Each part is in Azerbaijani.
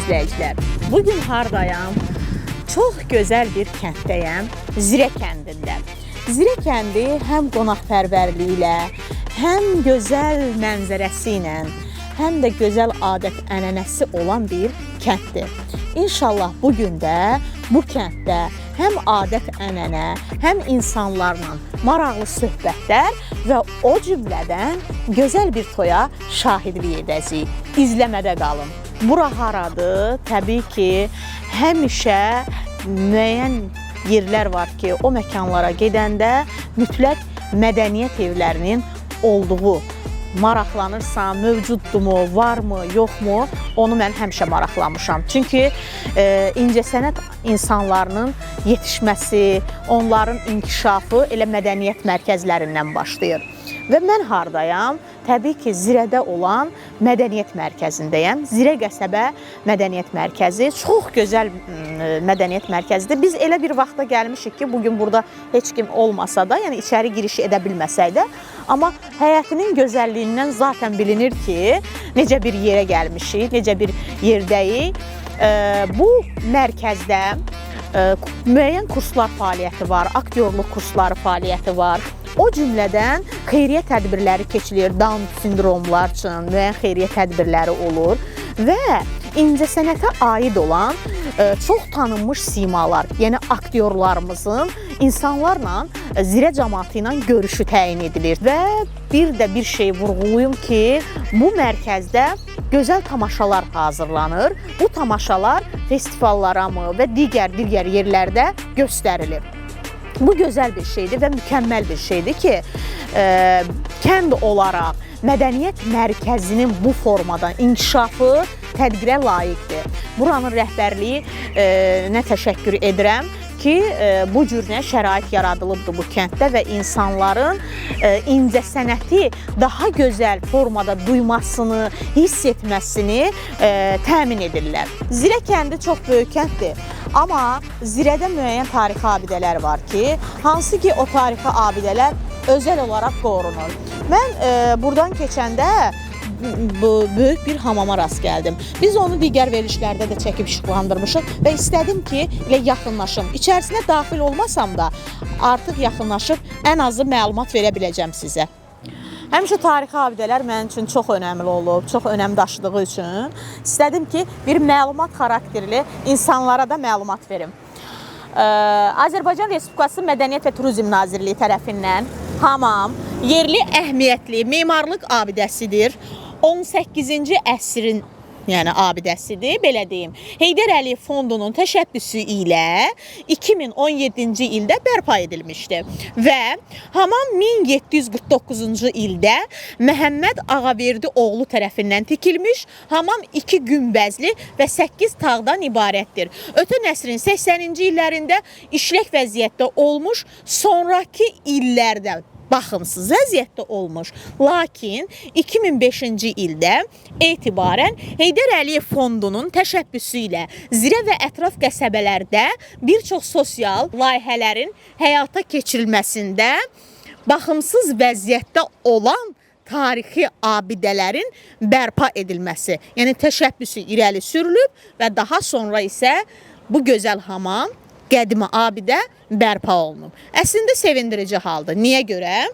izləyicilər. Bu gün hardayam? Çox gözəl bir kənddəyəm, Zirə kəndində. Zirə kəndi həm qonaqpərvərliyi ilə, həm gözəl mənzərəsi ilə, həm də gözəl adət-ənənəsi olan bir kənddir. İnşallah bu gün də bu kənddə həm adət-ənənə, həm insanlarla maraqlı söhbətlər və o cümlədən gözəl bir toya şahidlik edəcəyik. İzləmədə qalın. Bura haradır? Təbii ki, həmişə müəyyən yerlər var ki, o məkanlara gedəndə mütləq mədəniyyət evlərinin olduğu maraqlanırsan, mövcuddurmu, varmı, yoxmu, onu mən həmişə maraqlanmışam. Çünki incəsənət insanlarının yetişməsi, onların inkişafı elə mədəniyyət mərkəzlərindən başlayır. Və mən hardayam? Təbii ki, Zirədə olan mədəniyyət mərkəzindəyəm. Zirə qəsəbə mədəniyyət mərkəzi çox gözəl mədəniyyət mərkəzidir. Biz elə bir vaxta gəlmişik ki, bu gün burada heç kim olmasa da, yəni içəri giriş edə bilməsək də, amma həyətinin gözəlliyindən zaten bilinir ki, necə bir yerə gəlmişik, necə bir yerdəyik. Bu mərkəzdə müəyyən kurslar fəaliyyəti var, aktyorluq kursları fəaliyyəti var. O cümlədən xeyriyyə tədbirləri keçilir, Down sindromlar üçün müəyyən xeyriyyə tədbirləri olur və incəsənətə aid olan çox tanınmış simalar, yəni aktyorlarımızın insanlarla, Zirə cəmaatı ilə görüşü təyin edilir və bir də bir şey vurğulayım ki, bu mərkəzdə gözəl tamaşalar hazırlanır. Bu tamaşalar festivallara mı və digər yerlərdə göstərilir. Bu gözəl bir şeydir və mükəmməl bir şeydir ki, kənd olaraq mədəniyyət mərkəzinin bu formada inkişafı tədqirə layiqdir. Buranın rəhbərliyi nə təşəkkür edirəm ki, bu cür nə şərait yaradılıbdır bu kənddə və insanların incəsənəti daha gözəl formada duymasını, hiss etməsini təmin edirlər. Zirə kəndi çox böyük kənddir. Amma Zirədə müəyyən tarixi abidələr var ki, hansı ki o tarixi abidələr özəl olaraq qorunur. Mən buradan keçəndə bu böyük bir hamama rast gəldim. Biz onu digər verilişlərdə də çəkib işıqlandırmışıq və istədim ki, elə yaxınlaşım. İçərisinə daxil olmasam da artıq yaxınlaşıb ən azı məlumat verə biləcəm sizə. Həmişə tarixi abidələr mənim üçün çox önəmli olub, çox önəm daşıdığı üçün istədim ki, bir məlumat xarakterli insanlara da məlumat verim. Azərbaycan Respublikası Mədəniyyət və Turizm Nazirliyi tərəfindən hamam yerli əhəmiyyətli memarlıq abidəsidir. 18-ci əsrin yəni abidəsidir, belə deyim. Heydər Əliyev fondunun təşəbbüsü ilə 2017-ci ildə bərpa edilmişdi və hamam 1749-cu ildə Məhəmməd Ağaverdi oğlu tərəfindən tikilmiş. Hamam 2 günbəzli və 8 tağdan ibarətdir. Ötən əsrin 80-ci illərində işlək vəziyyətdə olmuş, sonrakı illərdə baxımsız vəziyyətdə olmuş. Lakin 2005-ci ildə etibarən Heydər Əliyev fondunun təşəbbüsü ilə Zirə və ətraf qəsəbələrdə bir çox sosial layihələrin həyata keçirilməsində baxımsız vəziyyətdə olan tarixi abidələrin bərpa edilməsi, yəni təşəbbüsü irəli sürülüb və daha sonra isə bu gözəl hamam, qədimi abidə bərpa olunub. Əslində sevindirici haldır. Niyə görə?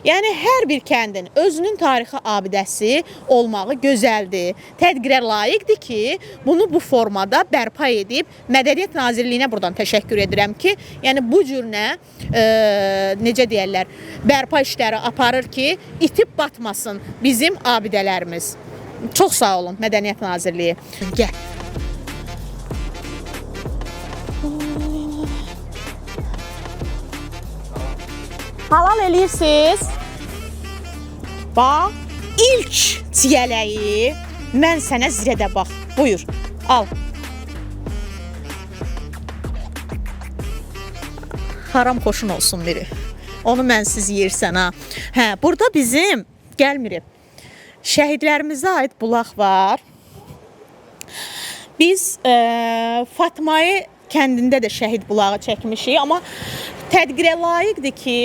Yəni hər bir kəndin özünün tarixi abidəsi olmağı gözəldir. Tədqirə layiqdir ki, bunu bu formada bərpa edib Mədəniyyət Nazirliyinə buradan təşəkkür edirəm ki, yəni bu cür nə necə deyərlər, bərpa işləri aparır ki, itib batmasın bizim abidələrimiz. Çox sağ olun Mədəniyyət Nazirliyi. Gəl. Halal eləyirsiniz? Bax, ilk çiyələyi mən sənə Zirədə bax. Buyur, al. Haram xoşun olsun biri. Onu mənsiz yeyirsən ha. Hə, burada bizim gəlmirəm. Şəhidlərimizə aid bulaq var. Biz Fatmayı kəndində də şəhid bulağı çəkmişik, amma tədqirə layiqdir ki,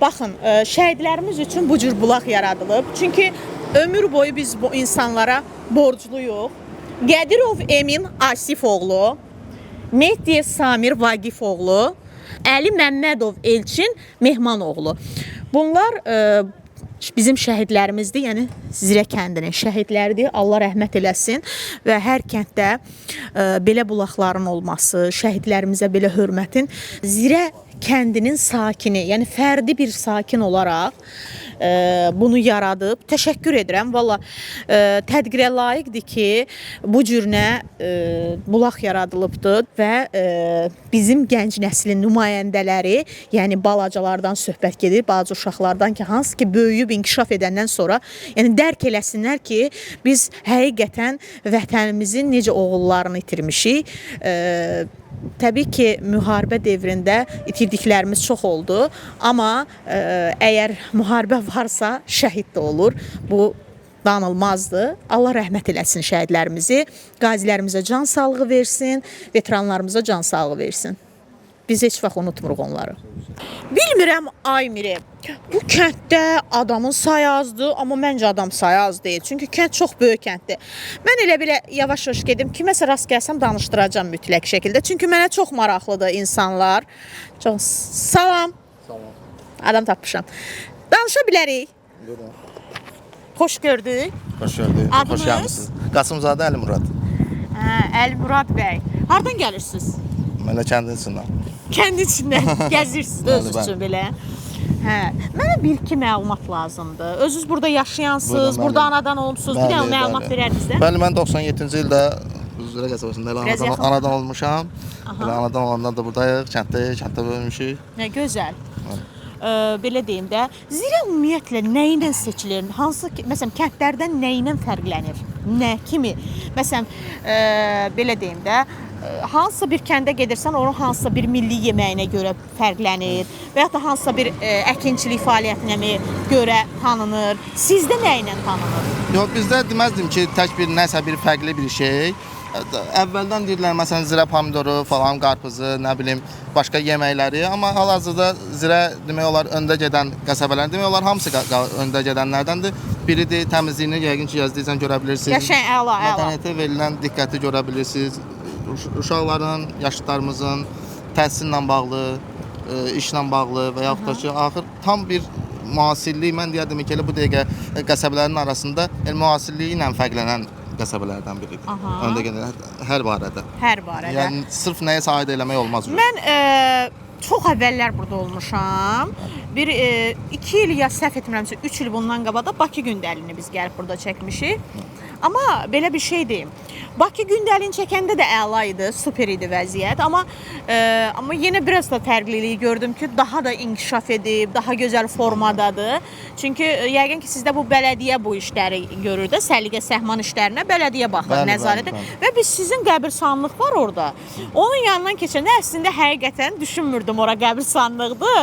baxın, şəhidlərimiz üçün bu cür bulaq yaradılıb. Çünki ömür boyu biz bu insanlara borcluyuq. Qədirov Emin Asifoğlu, Mehdiyev Samir Vaqifoğlu, Əli Məmmədov Elçin Mehmanoğlu. Bunlar bizim şəhidlərimizdir, yəni Zirə kəndinin şəhidləridir. Allah rəhmət eləsin və hər kənddə belə bulaqların olması, şəhidlərimizə belə hörmətin Zirə kəndinin sakini, yəni fərdi bir sakin olaraq bunu yaradıb. Təşəkkür edirəm. Valla tədqirə layiqdir ki, bu cür nə bulaq yaradılıbdır və bizim gənc nəslin nümayəndələri, yəni balacalardan söhbət gedir, balaca uşaqlardan ki, hansı ki böyüyüb inkişaf edəndən sonra, yəni dərk eləsinlər ki, biz həqiqətən vətənimizin necə oğullarını itirmişik. Təbii ki, müharibə dövründə itirdiklərimiz çox oldu, amma əgər müharibə varsa, şəhid də olur. Bu danılmazdır. Allah rəhmət eləsin şəhidlərimizi, qazilərimizə can sağlığı versin, veteranlarımıza can sağlığı versin. Biz heç vaxt unutmuruq onları. Bilmirəm Aymiri. Bu kənddə adamın sayı azdır, amma məncə adam sayı az deyil. Çünki kənd çox böyük kənddir. Mən elə belə yavaş-yavaş gedim, kiməsə rast gəlsəm danışdıracağam mütləq şəkildə. Çünki mənə çox maraqlıdır insanlar. Çox salam. Salam. Adam tapmışam. Danışa bilərik. Buyurun. Xoş gördük. Xoş gördük. Adınız? Xoş gəlmisiniz. Qasımzadə Əlimurad. Hə, Əlimurad bəy. Hardan gəlirsiniz? Mən də kəndin içindən. Kənd içindən gəzirsiniz də Bəli, özünüz bəli. üçün belə. Hə, mənə bir-iki məlumat lazımdır. Özünüz burada yaşayansınız, Buyurun, burada bəli. anadan olmusunuz. Bir dənə məlumat verərdiniz də. Bəli, mən 97-ci ildə Zürə qəsəbəsində elə Biraz anadan, yaxın. anadan olmuşam. Elə anadan olandan da buradayıq, kənddəyik, kənddə böyümüşük. Nə gözəl. Belə deyim də, Zirə ümumiyyətlə nə ilə seçilir? Hansı ki, məsələn, kəndlərdən nə ilə fərqlənir? Nə, kimi? Məsələn, belə deyim də, hansısa bir kəndə gedirsən, onun hansısa bir milli yeməyinə görə fərqlənir və yaxud da hansısa bir əkinçilik fəaliyyətinə mi görə tanınır? Sizdə nə ilə tanınır? Yox, bizdə deməzdim ki, tək bir nəsə bir fərqli bir şey. Əvvəldən deyirdilər məsələn zirə pomidoru falan, qarpızı, nə bilim, başqa yeməkləri, amma hal-hazırda zirə demək olar öndə gedən qəsəbələr, demək olar hamısı öndə gedənlərdəndir. Biridir təmizliyini yəqin ki, gəzdiyinizdən görə bilirsiniz. Qəşəng, əla, əla. Mədəniyyətə verilən diqqəti görə bilirsiniz. Uşaqların, yaşlılarımızın təhsillə bağlı, işlə bağlı və yaxud da ki, axır tam bir müasirlik, mən deyərdim ki, elə bu dəqiqə qəsəbələrin arasında elə müasirliyi ilə fərqlənən qəsəbələrdən biridir. Aha. Öndə gedən hər barədə. Hər barədə. Yəni sırf nəyisə aid eləmək olmaz. Mən çox əvvəllər burada olmuşam. Bir 2 il ya səhv etmirəmsə 3 il bundan qabaq da Bakı gündəliyini biz gəlib burada çəkmişik. Amma belə bir şey deyim. Bakı gündəliyini çəkəndə də əla idi, super idi vəziyyət. Amma amma yenə biraz da fərqliliyi gördüm ki, daha da inkişaf edib, daha gözəl formadadır. Çünki yəqin ki sizdə bu bələdiyyə bu işləri görür də, səliqə səhman işlərinə bələdiyyə baxır, Bəli, nəzarət bəli, edir. bəli. Və biz sizin qəbirstanlıq var orada. Onun yanından keçəndə əslində həqiqətən düşünmürdüm ora qəbirstanlıqdır.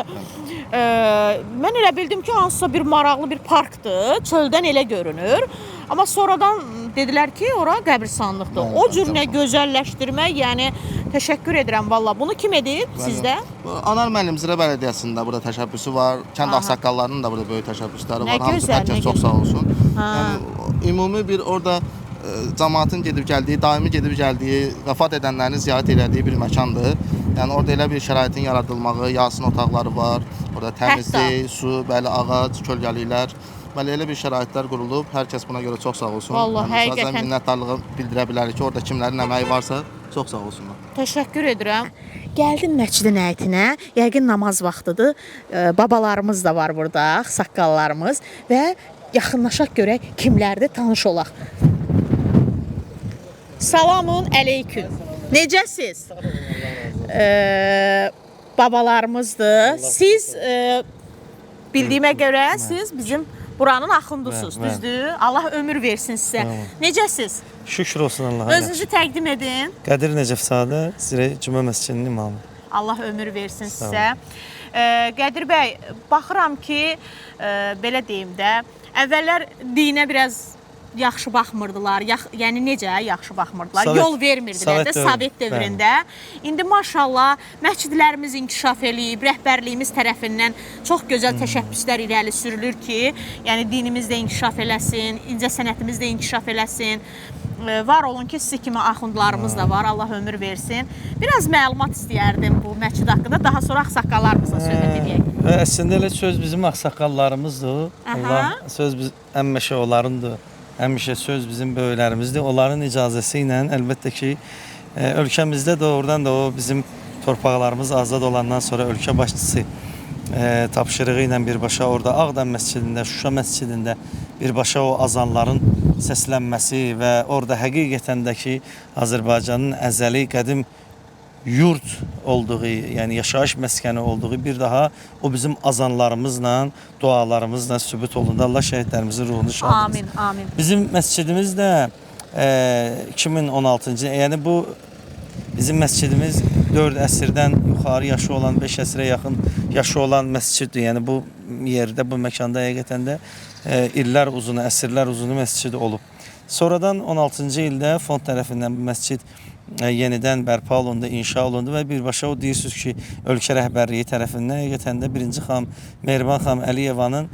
Mən elə bildim ki, hansısa bir maraqlı bir parkdır. Çöldən elə görünür. Amma sonradan dedilər ki, ora qəbirstanlıqdır. Bəli, O cür nə qəbirstanlıq. gözəlləşdirmə, yəni təşəkkür edirəm valla. Bunu kim edib sizdə? Bu Anar müəllim Zirə Bələdiyyəsində burada təşəbbüsü var. Kənd Aha. ağsaqqallarının da burada böyük təşəbbüsləri Nə var. Hamısı gözəl, hər nə kəs çox gözəl. sağ olsun. Ha. Yəni ümumi bir orada cəmaatın gedib gəldiyi, daimi gedib gəldiyi, vəfat edənlərin ziyarət elədiyi bir məkandır. Yəni orada elə bir şəraitin yaradılmağı, Yasin otaqları var. Orada təmizlik, su, bəli, ağac, kölgəliklər. Bəli, elə bir şəraitlər qurulub. Hər kəs buna görə çox sağ olsun. Vallahi, Yəni, sadəcə həqiqətən. minnətdarlığı bildirə bilərik ki, orada kimlərin əməyi varsa, çox sağ olsunlar. Təşəkkür edirəm. Gəldim məscidin həyətinə. Yəqin namaz vaxtıdır. Babalarımız da var burada, ağsaqqallarımız və yaxınlaşaq görək kimlərdir, tanış olaq. Salamun əleyküm. Necəsiz? Babalarımızdır. Siz bildiyimə görə siz bizim buranın axundusuz, Bəli, bəli. düzdür? Allah ömür versin sizə. Necəsiz? Şükür olsun Allah'a. Özünüzü təqdim edin. Qədir Nəcəfzadə, Zirə Cümə Məscidinin imamı. Allah ömür versin Sağ sizə. Qədir bəy, baxıram ki, belə deyim də, əvvəllər dinə biraz yaxşı baxmırdılar. Yəni necə yaxşı baxmırdılar? Yol vermirdilər Sovet də dövrü, Sovet dövründə. İndi maşallah məscidlərimiz inkişaf eləyib, rəhbərliyimiz tərəfindən çox gözəl təşəbbüslər irəli sürülür ki, yəni dinimiz də inkişaf eləsin, incəsənətimiz də inkişaf eləsin. Var olun ki, sizi kimi axundlarımız da var. Allah ömür versin. Biraz məlumat istəyərdim bu məscid haqqında. Daha sonra ağsaqqallarımızla söhbət edək. Və əslində elə söz bizim ağsaqqallarımızdır. Aha. Allah söz biz həmişə onlarındır. Həmişə söz bizim böyüklərimizdir. Onların icazəsi ilə əlbəttə ki, ölkəmizdə doğrudan da o bizim torpaqlarımız azad olandan sonra ölkə başçısı tapşırığı ilə birbaşa orada Ağdam məscidində, Şuşa məscidində birbaşa o azanların səslənməsi və orada həqiqətən də ki, Azərbaycanın əzəli qədim yurt olduğu, yəni yaşayış məskəni olduğu bir daha o bizim azanlarımızla, dualarımızla sübut olundu. Allah şəhidlərimizin ruhunu şad etsin. Amin, amin. Bizim məscidimiz də 2016-cı, yəni bu bizim məscidimiz 4 əsrdən yuxarı yaşı olan, 5 əsrə yaxın yaşı olan məsciddir. Yəni bu yerdə, bu məkanda həqiqətən də illər uzunu, əsrlər uzunu məscid olub. Sonradan 16-cı ildə fond tərəfindən bu məscid yenidən bərpa olundu, inşa olundu və birbaşa o deyirsiniz ki, ölkə rəhbərliyi tərəfindən həqiqətən də birinci xanım Mehriban xanım Əliyevanın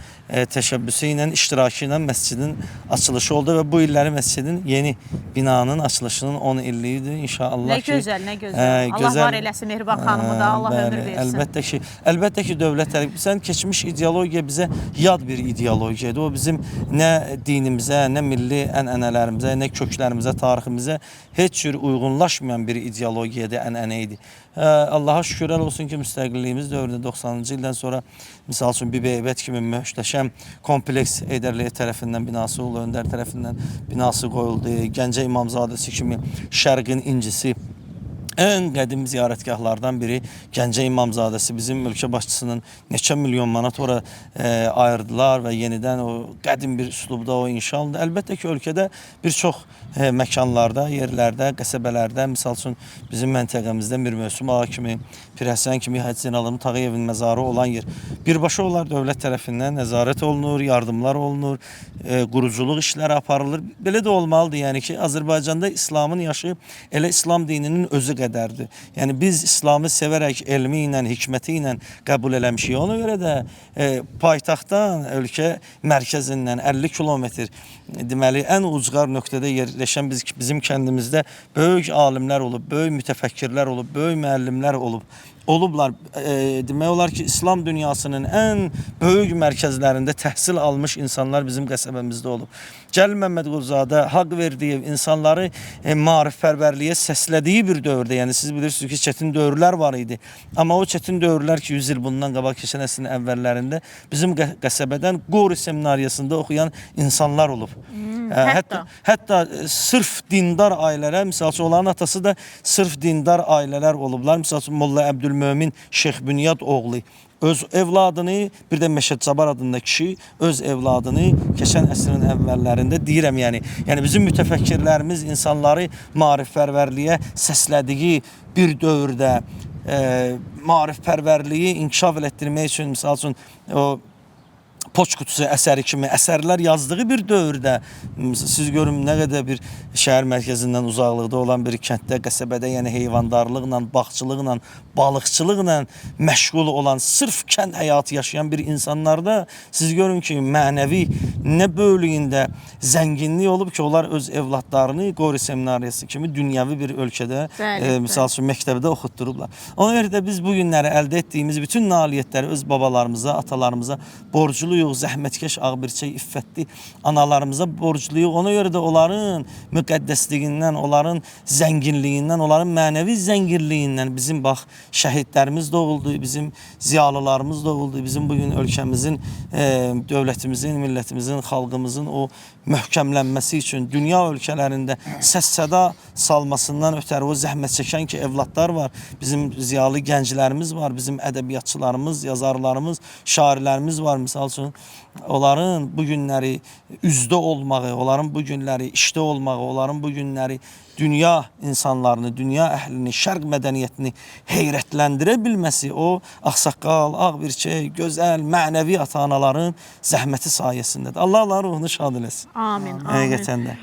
təşəbbüsü ilə, iştirakı ilə məscidin açılışı oldu və bu illəri məscidin yeni binanın açılışının 10 illiyidir. İnşallah Nə ki, gözəl, nə gözəl. Allah var eləsin Mehriban xanımı da, Allah bəli, ömür versin. Əlbəttə ki, əlbəttə ki, dövlət tərəfindən keçmiş ideologiya bizə yad bir ideologiya idi. O bizim nə dinimizə, nə milli ənənələrimizə, nə köklərimizə, tariximizə heç cür uyğunlaşmayan bir ideologiyadır, ənənə idi. Allaha şükürlər olsun ki, müstəqilliyimiz dövründə 90-cı ildən sonra misal üçün Bibi-Heybət kimi möhtəşəm kompleks Heydər Əliyev tərəfindən binası, Ulu Öndər tərəfindən binası qoyuldu. Gəncə İmamzadəsi kimi Şərqin incisi, ən qədim ziyarətgahlardan biri Gəncə İmamzadəsi bizim ölkə başçısının neçə milyon manat ora ayırdılar və yenidən o qədim bir üslubda o inşa olundu. Əlbəttə ki, ölkədə bir çox məkanlarda, yerlərdə, qəsəbələrdə, misal üçün bizim məntəqəmizdə Mir Möhsüm Ağa kimi, Pir Həsən kimi, Hacı Zeynalabdin Tağıyevin məzarı olan yer. Birbaşa onlar dövlət tərəfindən nəzarət olunur, yardımlar olunur, quruculuq işləri aparılır. Belə də olmalıdır, yəni ki, Azərbaycanda İslamın yaşı elə İslam dininin özü qədərdir. Yəni biz İslamı sevərək elmi ilə, hikməti ilə qəbul eləmişik. Ona görə də paytaxtdan, ölkə mərkəzindən 50 kilometr deməli ən ucqar nöqtədə yerləşən bizim kəndimizdə böyük alimlər olub, böyük mütəfəkkirlər olub, böyük müəllimlər olub. Olublar. Demək olar ki, İslam dünyasının ən böyük mərkəzlərində təhsil almış insanlar bizim qəsəbəmizdə olub. Cəlil Məmmədquluzadə, Haqq Verdiyev insanları maarifpərvərliyə səslədiyi bir dövrdə, yəni siz bilirsiniz ki, çətin dövrlər var idi. Amma o çətin dövrlər ki, 100 il bundan qabaq keçən əsrin əvvəllərində bizim qəsəbədən Qori seminariyasında oxuyan insanlar olub. Hətta sırf dindar ailələr, misal üçün onların atası da sırf dindar ailələr olublar. Misal üçün Molla Əbdülmömin Şeyx Bünyad oğlu öz evladını, bir də Məşəd Cabar adında kişi öz evladını keçən əsrin əvvəllərində deyirəm, yəni bizim mütəfəkkirlərimiz insanları maarifpərvərliyə səslədiyi bir dövrdə maarifpərvərliyi inkişaf elətdirmək üçün misal üçün o Poçt qutusu əsəri kimi əsərlər yazdığı bir dövrdə siz görün nə qədər bir şəhər mərkəzindən uzaqlıqda olan bir kənddə, qəsəbədə, yəni heyvandarlıqla, bağçılıqla, balıqçılıqla məşğul olan, sırf kənd həyatı yaşayan bir insanlarda siz görün ki, mənəvi nə böyüklüyündə zənginlik olub ki, onlar öz evladlarını Qori seminariyası kimi dünyəvi bir ölkədə, misal üçün məktəbdə oxutdurublar. Ona görə də biz bu günləri əldə etdiyimiz bütün nailiyyətləri öz babalarımıza, atalarımıza borcluyuq, zəhmətkeş, ağbirçək, iffətli analarımıza borcluyuq. Ona görə də onların müqəddəsliyindən, onların zənginliyindən, onların mənəvi zənginliyindən bizim bax şəhidlərimiz doğuldu, bizim ziyalılarımız doğuldu, bizim bugün ölkəmizin, dövlətimizin, millətimizin, xalqımızın o möhkəmlənməsi üçün dünya ölkələrində səs-səda salmasından ötəri o zəhmət çəkən ki, evladlar var, bizim ziyalı gənclərimiz var, bizim ədəbiyyatçılarımız, yazarlarımız, şairlərimiz var. Misal üçün onların bu günləri üzdə olmağı, onların bu günləri işdə olmağı, onların bu günləri dünya insanlarını, dünya əhlini, şərq mədəniyyətini heyrətləndirə bilməsi o ağsaqqal, ağbirçək, gözəl, mənəvi ata-anaların zəhməti sayəsindədir. Allah onların ruhunu şad eləsin. Amin, amin. Həqiqətən də.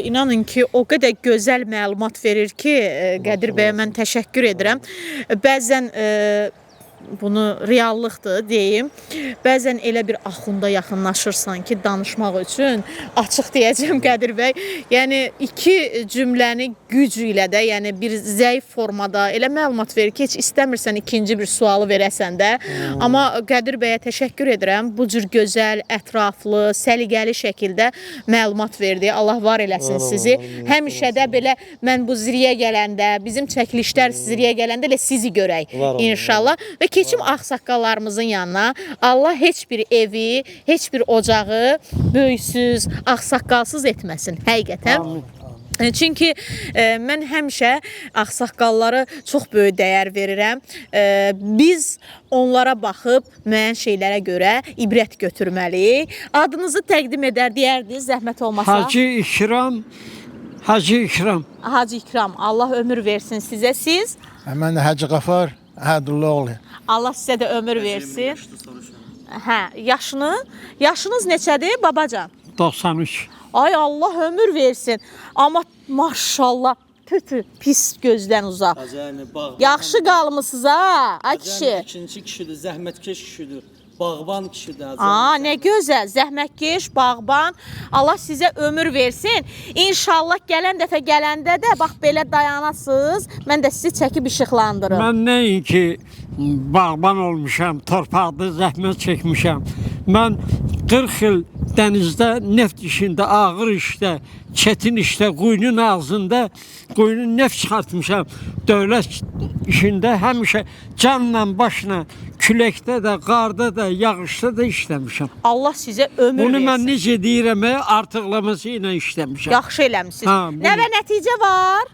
İnanın ki, o qədər gözəl məlumat verir ki, Qədir bəyə mən təşəkkür edirəm. Bəzən bunu reallıqdır deyim. Bəzən elə bir axunda yaxınlaşırsan ki, danışmaq üçün açıq deyəcəm Qədir bəy. Yəni iki cümləni güc ilə də, yəni bir zəif formada elə məlumat verir ki, heç istəmirsən ikinci bir sualı verəsən də. Amma Qədir bəyə təşəkkür edirəm. Bu cür gözəl, ətraflı, səliqəli şəkildə məlumat verdi. Allah var eləsin sizi. Həmişə də belə mən bu Ziriyə gələndə, bizim çəkilişlər Ziriyə gələndə elə sizi görək Var olun, inşallah. Və keçim ağsaqqallarımızın yanına. Allah heç bir evi, heç bir ocağı böyüksüz, ağsaqqalsız etməsin. Həqiqətən. Amin. Çünki mən həmişə ağsaqqallara çox böyük dəyər verirəm. Biz onlara baxıb müəyyən şeylərə görə ibrət götürməliyik. Adınızı təqdim edər deyərdiniz, zəhmət olmasa. Hacı İkram, Hacı İkram. Hacı İkram, Allah ömür versin sizə. Siz Mən də Hacı Qafar Hədullaoğlu. Allah sizə də ömür versin. Hə, yaşını, yaşınız neçədir babacan? 93. Ay Allah ömür versin. Amma maşallah tütü pis gözdən uzaq. Hacı əmi, bağban. Yaxşı qalmısınız ha, ay kişi. İkinci kişidir, zəhmətkeş kişidir. Bağban kişidir Hacı Aa, nə gözəl, zəhmətkeş, bağban. Allah sizə ömür versin. İnşallah gələn dəfə gələndə də bax belə dayanasınız. Mən də sizi çəkib işıqlandırım. Mən nəinki bağban olmuşam, torpaqda zəhmət çəkmişəm. Mən 40 il dənizdə neft işində, ağır işdə, çətin işdə, quyunun ağzında quyunun neft çıxartmışam. Dövlət işində həmişə canla başla küləkdə də, qarda da, yağışda da işləmişəm. Allah sizə ömür Bunu versin. mən necə deyirəm, artıqlaması ilə işləmişəm. Yaxşı eləmisiniz. Ha, bu- Nəvə nəticə var?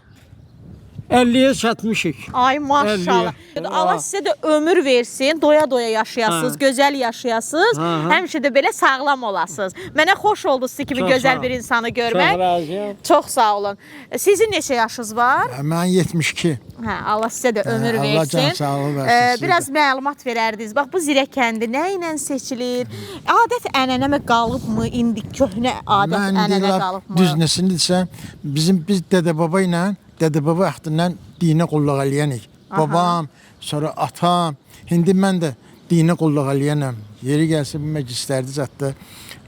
50-yə çatmışıq. Ay maşallah. 50-yə. Allah sizə də ömür versin, doya-doya yaşayasınız, Ha. gözəl yaşayasınız. Ha, ha. Həmişə də belə sağlam olasınız. Mənə xoş oldu sizi kimi Çox gözəl sağ ol. bir insanı görmək. Çox razıyam. Çox sağ olun. Sizin neçə yaşınız var? Mən 72. Hə, Allah sizə də ömür Allah versin. can sağlığı versin sizə Biraz məlumat verərdiniz. Bax bu Zirə kəndi nə ilə seçilir? Adət ənənəmə qalıbmı? İndi köhnə adət Mən indi ənənə lap qalıbmı? düz nəsini desəm, biz dədə-baba ilə, dədə-baba vaxtından dinə qulluq eləyənik. Babam, sonra atam, indi mən də dinə qulluq eləyənəm. Yeri gəlsə bu məclislərdə zətdə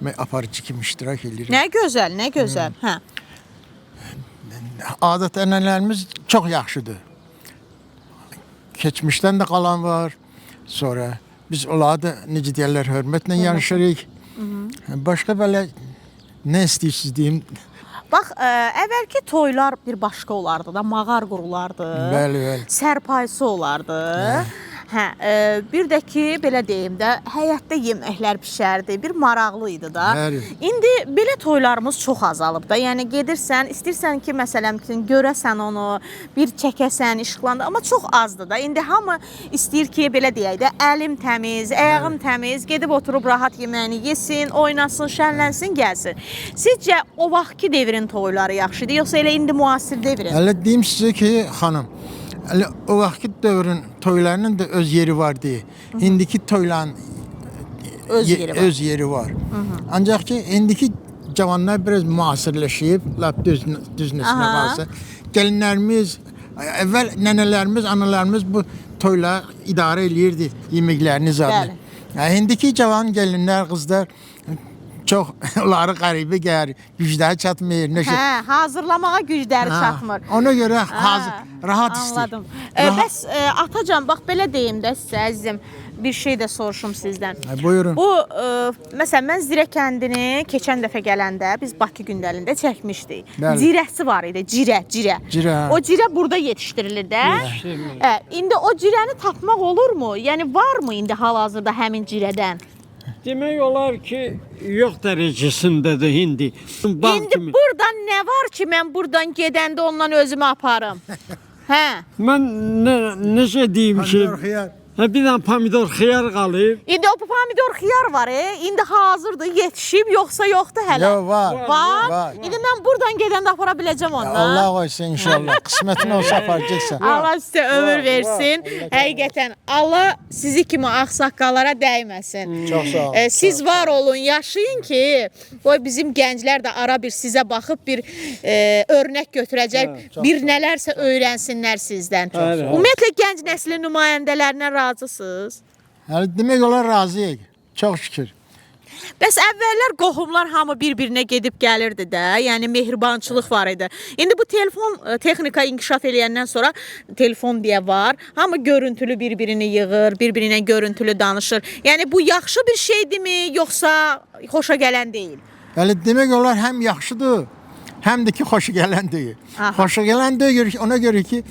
mən aparıcı kimi iştirak eləyirəm. Nə gözəl, nə gözəl. Hə. Adət ənənələrimiz çox yaxşıdır. Keçmişdən də qalan var. Sonra biz onlara da necə deyirlər, hörmətlə yanaşırıq. Başqa belə nə istəyirsiniz deyim? Bax, əvvəlki toylar bir başqa olardı da, mağar qurulardı. Bəli, bəli. Sərpayısı olardı. Hə, bir də ki, belə deyim də, həyətdə yeməklər bişərdi, bir maraqlı idi da. Bəli. İndi belə toylarımız çox azalıb da. Yəni gedirsən, istəyirsən ki, məsələn, ki, görəsən onu, bir çəkəsən, işıqlandı, amma çox azdır da. İndi hamı istəyir ki, belə deyək də, əlim təmiz, ayağım təmiz, gedib oturub rahat yeməyini yesin, oynasın, şənlənsin, gəlsin. Sizcə o vaxtki devrin toyları yaxşı idi, yoxsa elə indi müasir devrin? Hələ deyim sizə ki, xanım, hələ o vaxtki dövrün toylarının da öz yeri var deyə. İndiki toyların Öz yeri var. Öz yeri var. Ancaq ki, indiki cavanlar biraz müasirləşib, lap düz düz nəsinə Aha. qalsa. Gəlinlərimiz, əvvəl nənələrimiz, analarımız bu toylar idarə eləyirdi yeməklərini zadını. Bəli. Yəni, indiki cavan gəlinlər, qızlar çox onları qəribə gəlir, gücləri çatmır, nə şey. Hə, hazırlamağa gücləri Ha, çatmır. Ona görə hazır, rahat istəyir. Anladım. Rahat- Bəs atacan, bax belə deyim də sizə əzizim, bir şey də soruşum sizdən. Hə, buyurun. Bu məsələn mən Zirə kəndini keçən dəfə gələndə biz Bakı gündəliyində çəkmişdik. Bəli. Zirəsi var idi, cirə, cirə. Cirə, hə. O cirə burada yetişdirilir də. Yetişdirilir. İndi o cirəni tapmaq olurmu? Yəni varmı indi hal-hazırda həmin cirədən? Demək olar ki, yox dərəcəsindədir indi. Bağ İndi kimi. burdan nə var ki, mən burdan gedəndə ondan özümü aparım? Hə. Mən nə, necə deyim ki, Pomidor, xiyar. hə, bir dənə pomidor xiyar qalıb. İndi o pomidor xiyar var, indi hazırdır, yetişib yoxsa yoxdur hələ? Yox, var. Var. Var. İndi mən burdan gedəndə apara biləcəm ondan. Allah qoysun inşallah. Qismətin olsa aparacaqsan. Allah sizə ömür versin. Həqiqətən Allah sizi kimi ağsaqqallara dəyməsin. Çox sağ olun. Siz var olun, yaşayın ki, qoy bizim gənclər də ara bir sizə baxıb bir örnək götürəcək, bir nələrsə öyrənsinlər sizdən. Bəli. Ümumiyyətlə gənc nəslin nümayəndələrindən razı Razısınız? Hələ demək olar razıyıq. Çox şükür. Bəs əvvəllər qohumlar hamı bir-birinə gedib gəlirdi də, yəni mehribançılıq var idi. İndi bu telefon texnika inkişaf eləyəndən sonra telefon deyə var. Hamı görüntülü bir-birini yığır, bir-birinə görüntülü danışır. Yəni bu yaxşı bir şeydirmi, yoxsa xoşa gələn deyil? Hələ demək olar həm yaxşıdır, həm də ki xoşa gələn deyil. Aha. Xoşa gələn deyil ona görə ki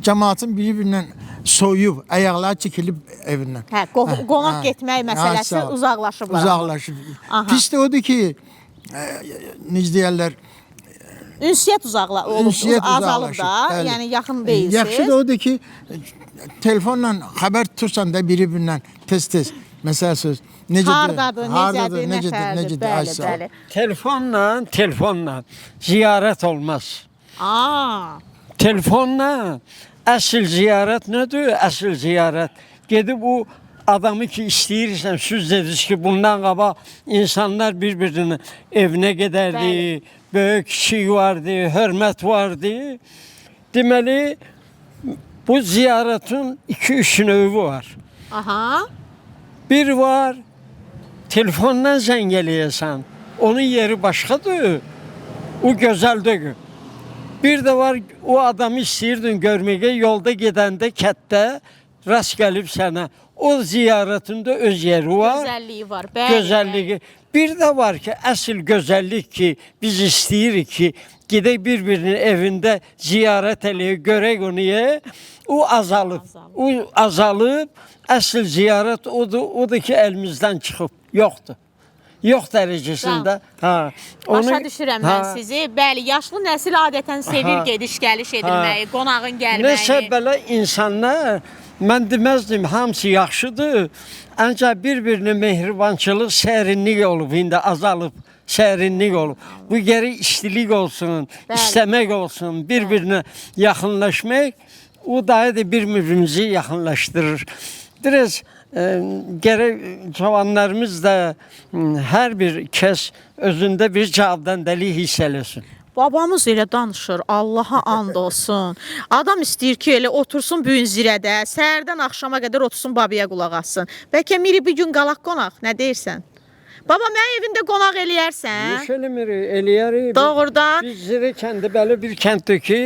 cəmaatın bir-birindən soyuyub, ayaqları çəkilib evindən. Hə, qonaq getmək məsələsi sağ ol. uzaqlaşıblar. Uzaqlaşıb. Aha. Pis də odur ki, necə deyərlər, Ünsiyyət uzaqla olub, ünsiyyət azalıb uzaqlaşıb. da, Bəli. yəni yaxın deyilsiz. Yaxşı da odur ki, telefonla xəbər tutursan da biri-birindən tez-tez. Məsəl söz, necədir? Hardadır, necədir, necədir, nətərdir? necədir? Ay, Bəli, sağ ol. bəli. Telefonla ziyarət olmaz. Aa, Telefonla əsl ziyarət nədir? Əsl ziyarət gedib o adamı ki istəyirsən, söz dediniz ki, bundan qabaq insanlar bir-birinin evinə gedərdi, Bəli. böyük kiçik vardı, hörmət vardı. Deməli bu ziyarətin iki-üç növü var. aha. Bir var, telefondan zəng eləyəsən, onun yeri başqadır, o gözəl deyil. Bir də var, o adamı istəyirdin görməyə, yolda gedəndə kətdə rast gəlib sənə. O ziyarətində öz yeri var, Gözəlliyi var. Bəli. gözəlliyi. Bir də var ki, əsl gözəllik ki, biz istəyirik ki, gedək bir-birinin evində ziyarət eləyək, görək onu, o azalıb. Azalıb. O azalıb, əsl ziyarət odur, odur ki, əlimizdən çıxıb, yoxdur. Yox dərəcəsində. Hə. Başa düşürəm mən hə. sizi. Bəli, yaşlı nəsil adətən sevir Aha. gediş-gəliş edilməyi, qonağın gəlməyini. Nəsə belə insanlar, mən deməzdim hamısı yaxşıdır, ancaq bir-birinə mehribançılıq, sərinlik olub, indi azalıb, sərinlik olub. Bu gərək istilik olsun, Bəli. istəmək olsun, bir-birinə yaxınlaşmaq, o daha da bir-birimizi yaxınlaşdırır. Biraz gərək cavanlarımız da hər bir kəs özündə bir cavabdəndəlik hiss eləsin. Babamız elə danışır, Allaha and olsun. Adam istəyir ki, elə otursun bu gün zirədə, səhərdən axşama qədər otursun babaya qulaq assın. Bəlkə miri bir gün qalaq qonaq, nə deyirsən? Baba, mənim evimdə qonaq eləyərsən? Heç eləmirik, eləyərik. Doğrudan. Biz Zirə kəndi belə bir kənddir ki,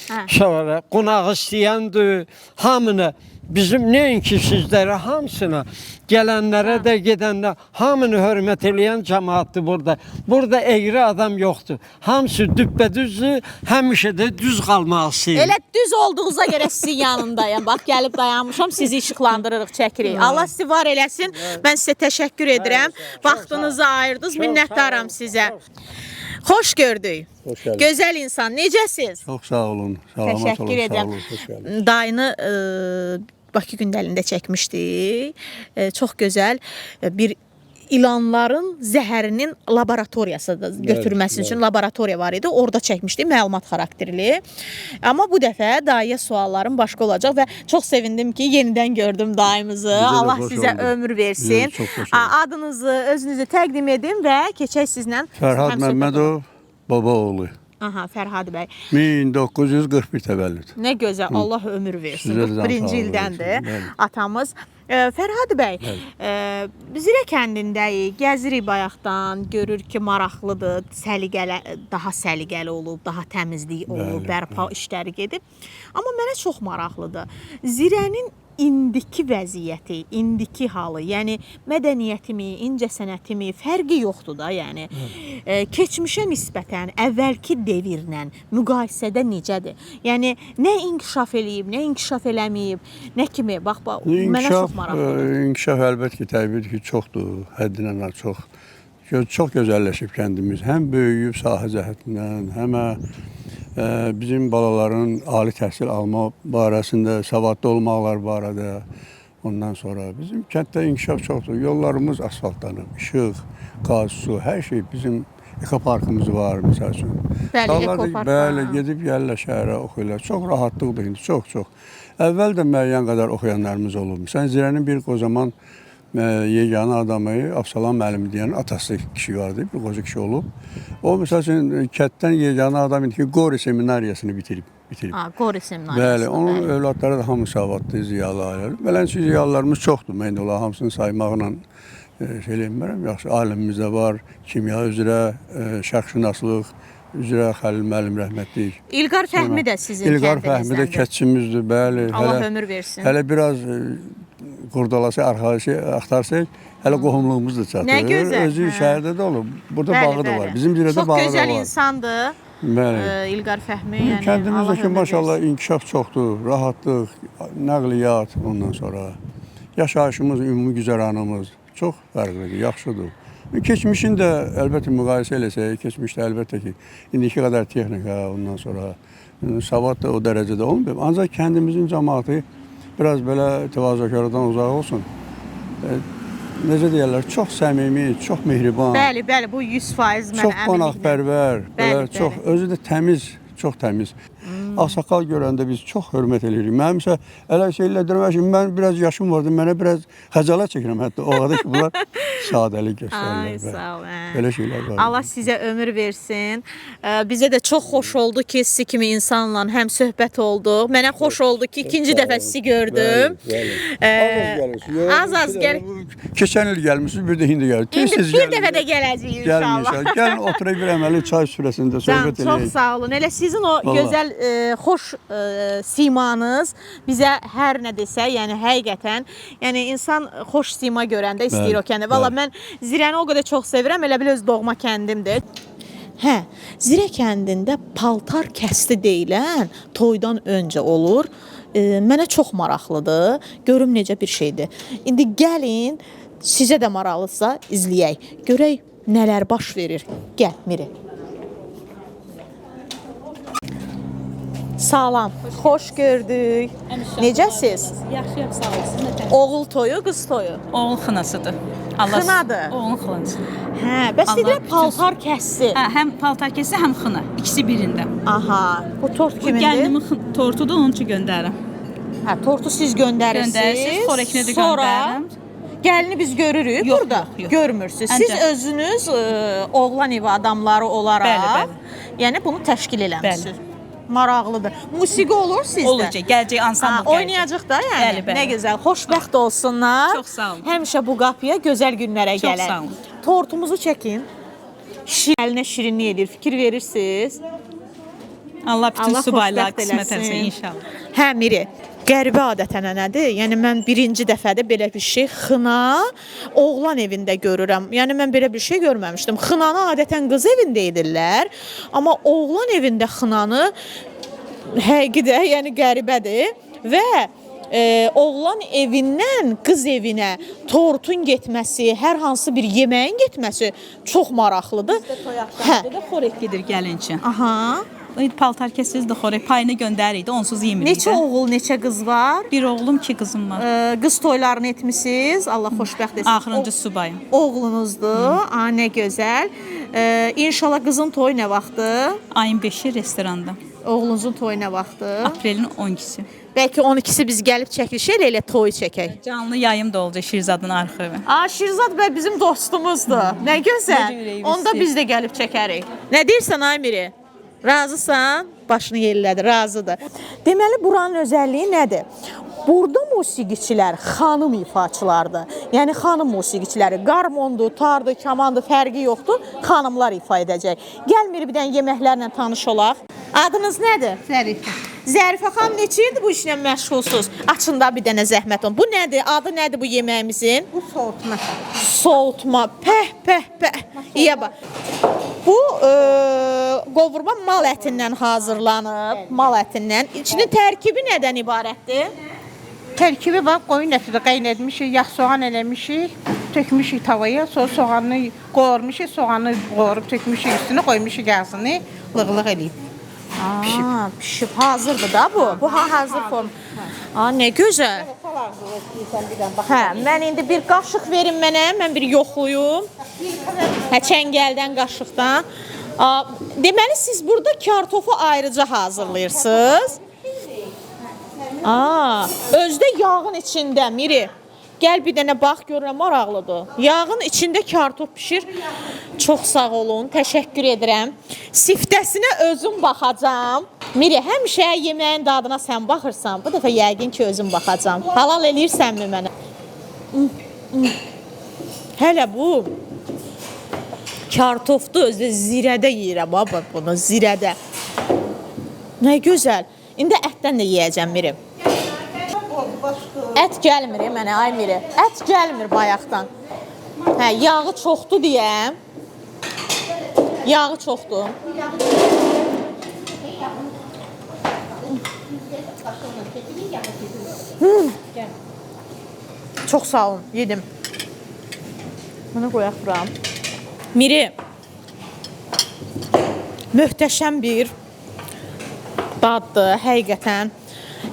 Hə. sonra qonaq istəyəndir, hamını bizim nəinki sizlərə, hamısına, gələnlərə də, gedənlərə, hamını hörmət eləyən cəmaatdır burada. Burada eğri adam yoxdur. Hamısı düppədüzdür, həmişə də düz qalmaq istəyir. Elə düz olduğunuza görə sizin yanındayam. Bax gəlib dayanmışam, sizi işıqlandırırıq, çəkirik. Allah sizi var eləsin. Mən sizə təşəkkür edirəm. Vaxtınızı ayırdınız. Minnətdaram sizə. Xoş gördük. Xoş gəldiniz. Gözəl insan, necəsiz? Çox sağ olun. Salamat Təşəkkür olun. edirəm. Sağ olun. Xoş gəldiniz. Dayını Bakı gündəliyində çəkmişdik. Çox gözəl bir ilanların zəhərinin laboratoriyası da götürməsi üçün laboratoriya var idi. Orada çəkmişdik məlumat xarakterli. Amma bu dəfə dayıya suallarım başqa olacaq və çox sevindim ki, yenidən gördüm dayımızı. Bizə də Allah xoş sizə oldu. ömür versin. Bizə də çox xoş oldu. Adınızı, özünüzü təqdim edin və keçək sizlə. Fərhad həmsöhbət olalım. Məmmədov, baba oğlu. Aha, Fərhad bəy. 1941 təvəllüd. Nə gözəl, Allah ömür versin. Sizə də can 41-ci sağlığı ildəndir versin, bəli. atamız. Fərhad bəy, Zirə kəndindəyik, gəzirik bayaqdan, görür ki, maraqlıdır, səliqəli, daha səliqəli olub, daha təmizlik olub, Bəli, bərpa işləri gedib. Amma mənə çox maraqlıdır. Zirənin indiki vəziyyəti, indiki halı, yəni mədəniyyətimi, incəsənətimi fərqi yoxdur da, yəni. Keçmişə nisbətən əvvəlki devirlə müqayisədə necədir? Yəni nə inkişaf eləyib, nə inkişaf eləməyib, nə kimi? Bax, bax mənə çox maraqlıdır. İnkişaf əlbəttə ki, təbii ki, çoxdur, həddindən artıq çox. Çox gözəlləşib kəndimiz. Həm böyüyüb sahə cəhətindən, həm bizim balaların ali təhsil alma barəsində, savadlı olmaqlar barədə. Ondan sonra bizim kənddə inkişaf çoxdur. Yollarımız asfaltlanıb, işıq, qaz, su, hər şey bizim ekoparkımız var məsəl üçün. Bəli, Uşaqlar da- ekopark Bəli, var. gedib gəlirlər şəhərə oxuyurlar. Çox rahatlıqdır indi, çox, çox. Əvvəl də müəyyən qədər oxuyanlarımız olub. Məsələn, Zirənin bir qocaman yeganə adamı Absalam müəllim deyən atası kişi vardı, bir qoca kişi olub. O məsəl üçün kənddən yeganə adam idi ki, Qori seminariyasını bitirib. bitirib. Ha, Qori seminariyasını. Bəli, onun övladları da hamı savadlı, ziyalı ailədir. Beləncə ziyalılarımız çoxdur. Mən indi onların hamısını saymaqla şey eləmirəm. Yaxşı, alimimiz də var. Kimya üzrə, şərqşünaslıq üzrə Xəlil müəllim rəhmətlik. İlqar Fəhmi də sizin İlqar Fəhmi də kəndinizdəndir. kətçimizdir, bəli. Allah ömür versin. Hələ biraz qurdalası, arxası axtarsaq, hələ qohumluğumuz da çatır. Nə gözəl, Özü hə. şəhərdə də olub. Burada Bəli, bağı da bəli. var. Bizim Zirədə Çox bağı da var. gözəl insandır. Bəli. İlqar Fəhmi, yəni Allah Kəndimizdəki ömür maşallah versin. inkişaf çoxdur, rahatlıq, nəqliyyat ondan sonra yaşayışımız, ümumi güzəranımız çox fərqlidir, yaxşıdır. Keçmişin də əlbəttə müqayisə eləsək, keçmişdə əlbəttə ki, indiki qədər texnika, ondan sonra savad da o dərəcədə olmayıb. Ancaq kəndimizin cəmaəti biraz belə təvazökardan uzaq olsun. Necə deyirlər, çox səmimi, çox mehriban. Bəli, bəli, bu 100% mənə Çox əminliklə. qonaqpərvər, belə Bəli, çox bəli. özü də təmiz, çox təmiz. Ağsaqqal görəndə biz çox hörmət eləyirik. Mənim isə elə şey elədirmək ki, mən biraz yaşım vardı, mənə biraz xəcalət çəkirəm hətta o qədər ki, bunlar sadəlik göstərirlər. Ay, Bəli. sağ ol. Hə. Belə şeylər var. Allah sizə ömür versin. Bizə də çox xoş oldu ki, sizi kimi insanla həm söhbət olduq. Mənə xoş oldu ki, ikinci dəfə sizi gördüm. Bəli, bəli. Az-az gəlirsiniz. Az-az gəl. Keçən il gəlmisiniz, bir də indi gəlirsiniz. İndi bir dəfə də gələcəyik Gəlin inşallah. inşallah. Gəlin oturaq bir əməli çay süfrəsində Can, söhbət çox eləyək. sağ olun. Elə sizin o Vallahi. gözəl, xoş simanız bizə hər nə desə, yəni həqiqətən, yəni insan xoş sima görəndə istəyir Bəli, o kəndi. Valla bəli. mən Zirəni o qədər çox sevirəm, elə bil öz doğma kəndimdir. Hə, Zirə kəndində paltar kəsti deyilən toydan öncə olur. Mənə çox maraqlıdır. Görüm necə bir şeydir. İndi gəlin, sizə də maraqlıdırsa izləyək. Görək nələr baş verir. Gəl Miri. Salam, xoş gördük. Necəsiz? Yaxşıyam, sağ olun. Siz nətər? Oğul toyu, qız toyu. Oğul xınasıdır. Allah Xınadır. Oğlun xınası. Hə, bəs Allah dedilər bütün- paltar kəssi. Hə, həm paltar kəsi, həm xına. İkisi birində. Aha, bu tort Bu kimindir? gəlinimin tortudur, onun üçün göndərirəm. Hə, tortu siz göndərirsiniz. Göndərirsiniz, xörəkini də Sonra göndərirəm. Gəlini biz görürük Yox, burada. yox, yox. Görmürsüz. Siz Ancaq- özünüz oğlan evi adamları olaraq, Bəli, bəli. yəni bunu təşkil eləmisiniz. Maraqlıdır. Musiqi olur sizdə? Olacaq, gələcək ansambl Ha, gələcək. oynayacaq da yəni. Bəli, bəli. Nə gözəl. Xoşbəxt olsunlar. Çox sağ olun. Həmişə bu qapıya gözəl günlərə Çox gələk. sağ olun. Tortumuzu çəkin. Şir, əlinə şirinlik edir. Fikir verirsiniz. Allah bütün Allah subaylara xoşbəxt qismət eləsin. etsin inşallah. Hə Miri, qəribə adət-ənənədir. Yəni mən birinci dəfədir belə bir şey xına oğlan evində görürəm. Yəni mən belə bir şey görməmişdim. Xınanı adətən qız evində edirlər, amma oğlan evində xınanı həqiqi də, yəni qəribədir və oğlan evindən qız evinə tortun getməsi, hər hansı bir yeməyin getməsi çox maraqlıdır. Hə. Burada xörək gedir gəlin üçün. Aha. Paltar kəsiz də xörək payını göndəririk də, onsuz yemirik Neçə də. oğul, neçə qız var? Bir oğlum, iki qızım var. Qız toylarını etmisiniz. Allah xoşbəxt etsin. Axırıncı subayım. Oğlunuzdur. A nə gözəl. İnşallah qızın toyu nə vaxtdır? Ayın 5-i restoranda. Oğlunuzun toyu nə vaxtdır? Aprelin 12-si. Bəlkə 12-si biz gəlib çəkiliş elə toy çəkək. Canlı yayım da olacaq Şirzadın arxivi. A Şirzad bəy bizim dostumuzdur. Nə gözəl. Necə ürəyimiz Onda istəyir. biz də gəlib çəkərik. Nə deyirsən ay Miri? Razısan? Başını yellədi, razıdır. Deməli buranın özəlliyi nədir? Burada musiqiçilər xanım ifaçılardır. Yəni xanım musiqiçiləri qarmondur, tardır, kamandır, fərqi yoxdur. Xanımlar ifa edəcək. Gəl Miri bir dənə yeməklərlə tanış olaq. Adınız nədir? Zərifə. Zərifə xanım neçə ildir bu işlə məşğulsuz? Açın da bir dənə zəhmət olun. Bu nədir? Adı nədir bu yeməyimizin? Bu soğutma. Soğutma. Pəh, pəh, pəh. İyə bax. Bu qovurma mal ətindən hazırlanıb, mal ətindən. İçinin tərkibi nədən ibarətdir? Tərkibi var, qoyun əti də qaynatmışıq, yağ soğan eləmişik, tökmüşük tavaya, sonra soğanı qovurmuşuq, soğanı qovurub tökmüşük üstünə, qoymuşuq ağzını, lığlıq eləyib. Pişib. Pişib. Hazırdır da bu. Bu ha hazır form. A, nə gözəl. Hə, mən indi bir qaşıq verin mənə, mən bir yoxluyum. Hə, çəngəldən, qaşıqdan. A, deməli siz burada kartofu ayrıca hazırlayırsınız. A, özdə yağın içində Miri. Gəl bir dənə bax görürəm maraqlıdır. Yağın içində kartof bişir. Çox sağ olun, təşəkkür edirəm. Siftəsinə özüm baxacağam. Miri, həmişə yeməyin dadına sən baxırsan. Bu dəfə yəqin ki, özüm baxacam. Halal eləyirsənmi mənə? Hələ bu kartofdu, özü də zirədə yeyirəm baba bunu, zirədə. Nə gözəl. İndi ətdən də yeyəcəm Miri. Ət gəlmir mənə, ay Miri. Ət gəlmir bayaqdan. Hə, yağı çoxdur deyəm. Yağı çoxdur. Çox sağ olun, yedim. Bunu qoyaq bura. Miri, möhtəşəm bir daddır, həqiqətən.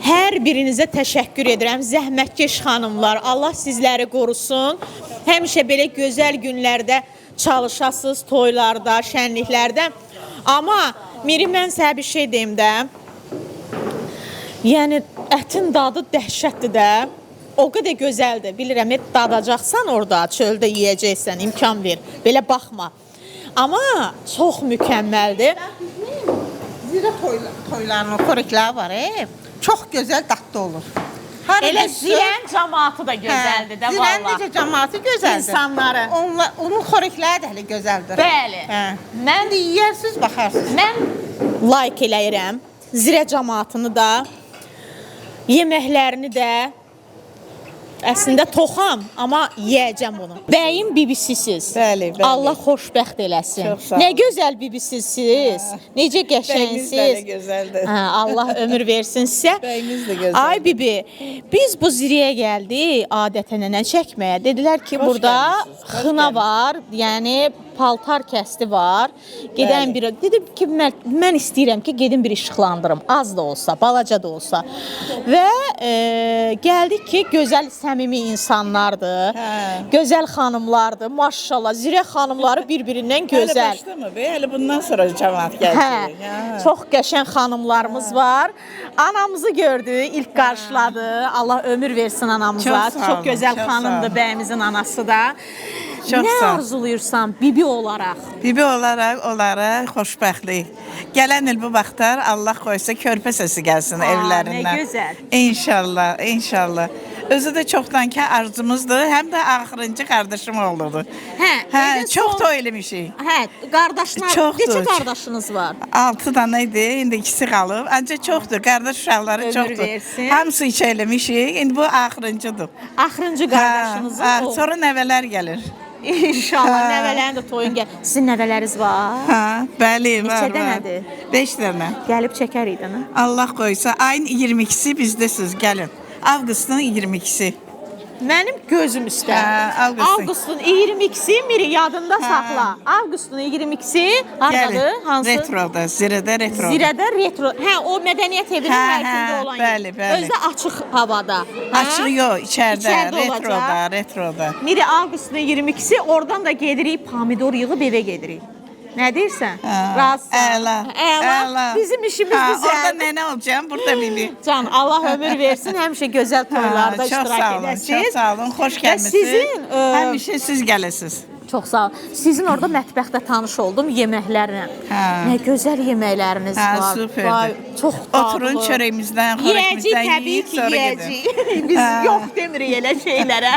Hər birinizə təşəkkür edirəm. Zəhmətkeş xanımlar, Allah sizləri qorusun. Həmişə belə gözəl günlərdə çalışasınız, toylarda, şənliklərdə. Amma Miri, mən sənə bir şey deyim də. Yəni ətin dadı dəhşətdir də. O qədər gözəldir. Bilirəm, dadacaqsan orada, çöldə yeyəcəksən, imkan ver. Belə baxma. Amma çox mükəmməldir. Zirə toylarının xörəkləri var, çox gözəl dadlı olur. Hara Elə düşsün- zirənin camaatı da gözəldir də Hə, vallah. Zirənin necə camaatı gözəldir. İnsanları. Onlar, onun xörəkləri də hələ gözəldir. Bəli. Hə. Mən İndi yeyərsiniz, baxarsınız. Mən like eləyirəm. Zirə camaatını da, yeməklərini də. Əslində toxam, amma yeyəcəm bunu. Bəyin bibisisiz. Bəli, bəli. Allah xoşbəxt eləsin. Çox sağ olun. Nə gözəl bibisisiz. Necə Bəyimiz də qəşəngsiz. nə gözəldir. Hə, Allah ömür versin sizə. Bəyimiz də gözəldir. Ay bibi, biz bu ziriyə gəldik adətən çəkməyə. Dedilər ki, Xoş burada gəlmisiniz, xoş xına var, yəni paltar kəsti var. Gedən Bəli. bir dedim ki, mən istəyirəm ki, gedim bir işıqlandırım, az da olsa, balaca da olsa. Və gəldik ki, gözəl səmimi insanlardır. Hə. Gözəl xanımlardır. Maşallah, zirə xanımları bir-birindən gözəl. Hələ başlamır be, hələ bundan sonra camaat Hə, gələcək. Hə. çox qəşəng xanımlarımız var. Anamızı gördü, ilk qarşıladı. Allah ömür versin anamıza. Çox sağ Çox olun, gözəl çox sağ xanımdır olun. bəyimizin anası da. Çox Nə sağ olun. arzuluyursan bibi olaraq? Bibi olaraq onlara xoşbəxtlik. Gələn il bu vaxtlar Allah qoysa körpə səsi gəlsin Aa, evlərindən. nə gözəl. İnşallah, inşallah. Özü də çoxdankı arzumuzdur. Həm də axırıncı qardaşım oğludur. Hə, Hə, özü çox son- toy eləmişik. Hə, qardaşlar, Çoxdur. neçə qardaşınız var? 6 dana idi, indi ikisi qalıb. Ancaq çoxdur, qardaş uşaqları Ömür çoxdur. versin. Hamısı iş eləmişik. İndi bu axırıncıdır. Axırıncı qardaşınızın Hə, hə, oğlu. sonra nəvələr gəlir. İnşallah Hə. nəvələrin də toyun gəl. Sizin nəvələriniz var? Hə, bəli, Neçə var, var. dənədir? 5 dənə. Gəlib çəkər idin. hə? Allah qoysa, ayın 22-si bizdəsiz, gəlin. Avqustun 22-si. Mənim gözüm üstə. Hə, avqustun. Avqustun 22-si Miri yadında saxla. Avqustun 22-si hardadır? Gəlin. Hansı? Retroda, Zirədə retroda. Zirədə retro. Hə, o mədəniyyət evinin Hə, həyətində hə, olan yer. bəli, bəli. Özü də açıq havada. Hə? Açıq yox, içəridə, İçəridə retroda, olacaq. retroda. Miri avqustun 22-si oradan da gedirik pomidor yığıb evə gedirik. Nə deyirsən? Hə, Razısan? Əla. Əla. Bizim işimiz Hə, düzəldi. Orada nənə olacağam, burada bibi. Can, Allah ömür versin. Həmişə gözəl toylarda Hə, çox iştirak sağ olun, edəsiniz. çox sağ olun. Xoş Və gəlmisiniz. sizin Həmişə siz gələsiniz. Çox sağ ol. Sizin orada mətbəxdə tanış oldum yeməklərlə. Hə. Nə gözəl yeməkləriniz Hə, var. superdir. Vay, çox dadlı. Oturun çörəyimizdən, Yeyəcəyik xörəyimizdən təbii yeyin, ki, sonra gedin. yeyəcəyik. Biz Hə. yox demirik elə şeylərə.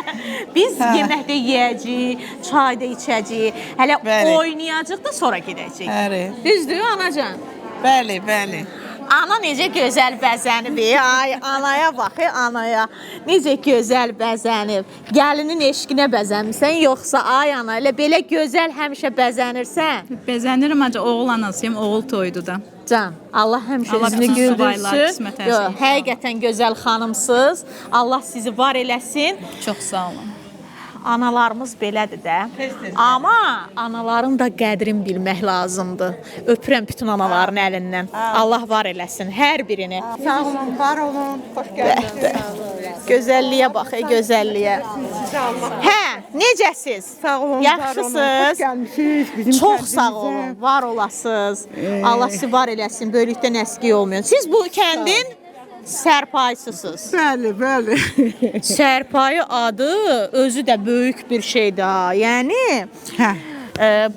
Biz yeməkdə yeyəcəyik, çay da içəcəyik. Hələ Bəli. oynayacaq da sonra gedəcəyik. Bəli. Düzdür anacan? Bəli, bəli. Ana necə gözəl bəzənib. Ay, anaya bax, anaya. Necə gözəl bəzənib. Gəlinin eşqinə bəzənmisən, yoxsa ay ana, elə belə gözəl həmişə bəzənirsən? Bəzənirəm ancaq oğul anasıyam, oğul toyudur da. Can, Allah həmişə Allah üzünü bütün subaylar güldürsün. qismət etsin Yox, inşallah. həqiqətən gözəl xanımsınız. Allah sizi var eləsin. Çox sağ olun. Analarımız belədir də. Amma anaların da qədrini bilmək lazımdır. Öpürəm bütün anaların əlindən. Allah var eləsin hər birini. Sağ olun, var olun. Xoş gəldiniz. Gözəlliyə bax, ey gözəlliyə. Hə, necəsiz? Sağ olun, var olun. Xoş Yaxşısınız? gəlmisiniz bizim Çox sağ kəndimizə. olun, var olasınız. Allah sizi var eləsin, böylükdən əski olmayın. Siz bu kəndin sərpayısısınız. Bəli, bəli. Sərpayı adı özü də böyük bir şeydir. ha. Yəni Hə,